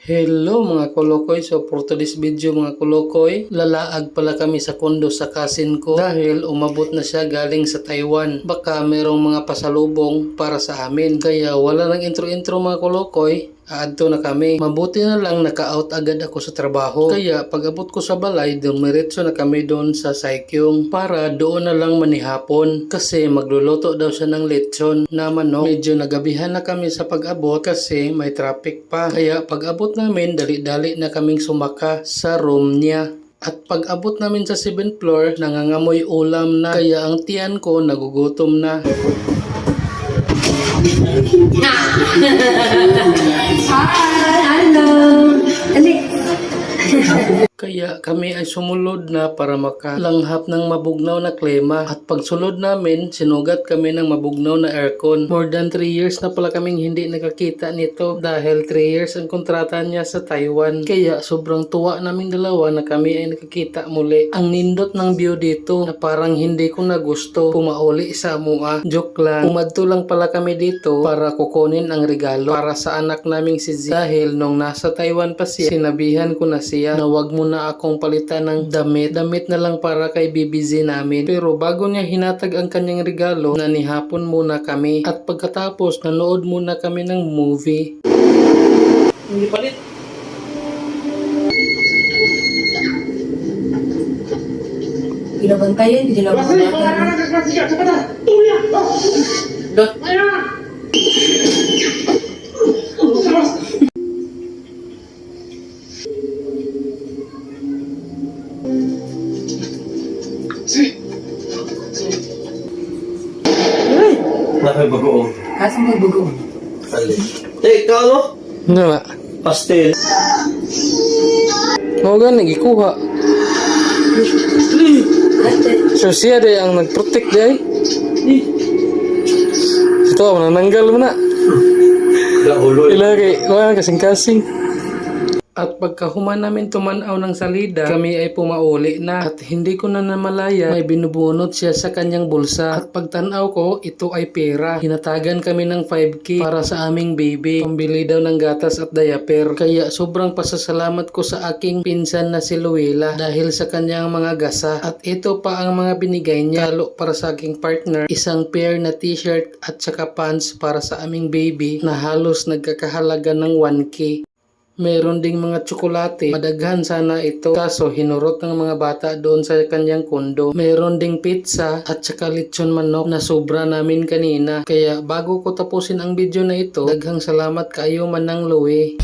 Hello mga kolokoy, so for today's video mga kolokoy, lalaag pala kami sa kondo sa cousin ko dahil umabot na siya galing sa Taiwan. Baka merong mga pasalubong para sa amin, kaya wala nang intro-intro mga kolokoy. Aadto na kami. Mabuti na lang naka-out agad ako sa trabaho. Kaya pag abot ko sa balay, dumiretso na kami doon sa Saikyong para doon na lang manihapon. Kasi magluluto daw siya ng lechon na manok. Medyo nagabihan na kami sa pag-abot kasi may traffic pa. Kaya pag abot namin, dali-dali na kaming sumaka sa room niya. At pag abot namin sa 7th floor, nangangamoy ulam na. Kaya ang tiyan ko nagugutom na. Hello. Ali. Kaya kami ay sumulod na para makalanghap ng mabugnaw na klema. At pagsulod namin, sinugat kami ng mabugnaw na aircon. More than 3 years na pala kaming hindi nakakita nito dahil 3 years ang kontrata niya sa Taiwan. Kaya sobrang tuwa naming dalawa na kami ay nakakita muli. Ang nindot ng view dito na parang hindi ko na gusto pumauli sa mua. Joke lang. Pumadto lang pala kami dito para kukunin ang regalo para sa anak naming si Z. Dahil nung nasa Taiwan pa siya, sinabihan ko na siya na wag mo na akong palitan ng damit. Damit na lang para kay BBZ namin. Pero bago niya hinatag ang kanyang regalo, nanihapon muna kami. At pagkatapos, nanood muna kami ng movie. Hindi palit. Ginabantayan, ginabantayan. Dah. May bagoong. Kasang may bagoong. Ikaw no? Ano nga? Pastel. Mga gani, gikuha. So siya day ang nag-protect day. Ito, manananggal mo na. Ilagay, wala kasing-kasing. At pagkahuman namin tumanaw ng salida, kami ay pumauli na. At hindi ko na namalaya, may binubunot siya sa kanyang bulsa. At pagtanaw ko, ito ay pera. Hinatagan kami ng 5K para sa aming baby. Pambili daw ng gatas at diaper. Kaya sobrang pasasalamat ko sa aking pinsan na si Luella dahil sa kanyang mga gasa. At ito pa ang mga binigay niya. Lalo para sa aking partner, isang pair na t-shirt at saka pants para sa aming baby na halos nagkakahalaga ng 1K. Meron ding mga tsokolate, madaghan sana ito, kaso hinurot ng mga bata doon sa kanyang kondo. Meron ding pizza at saka lechon manok na sobra namin kanina. Kaya bago ko tapusin ang video na ito, daghang salamat kayo Manang Louie.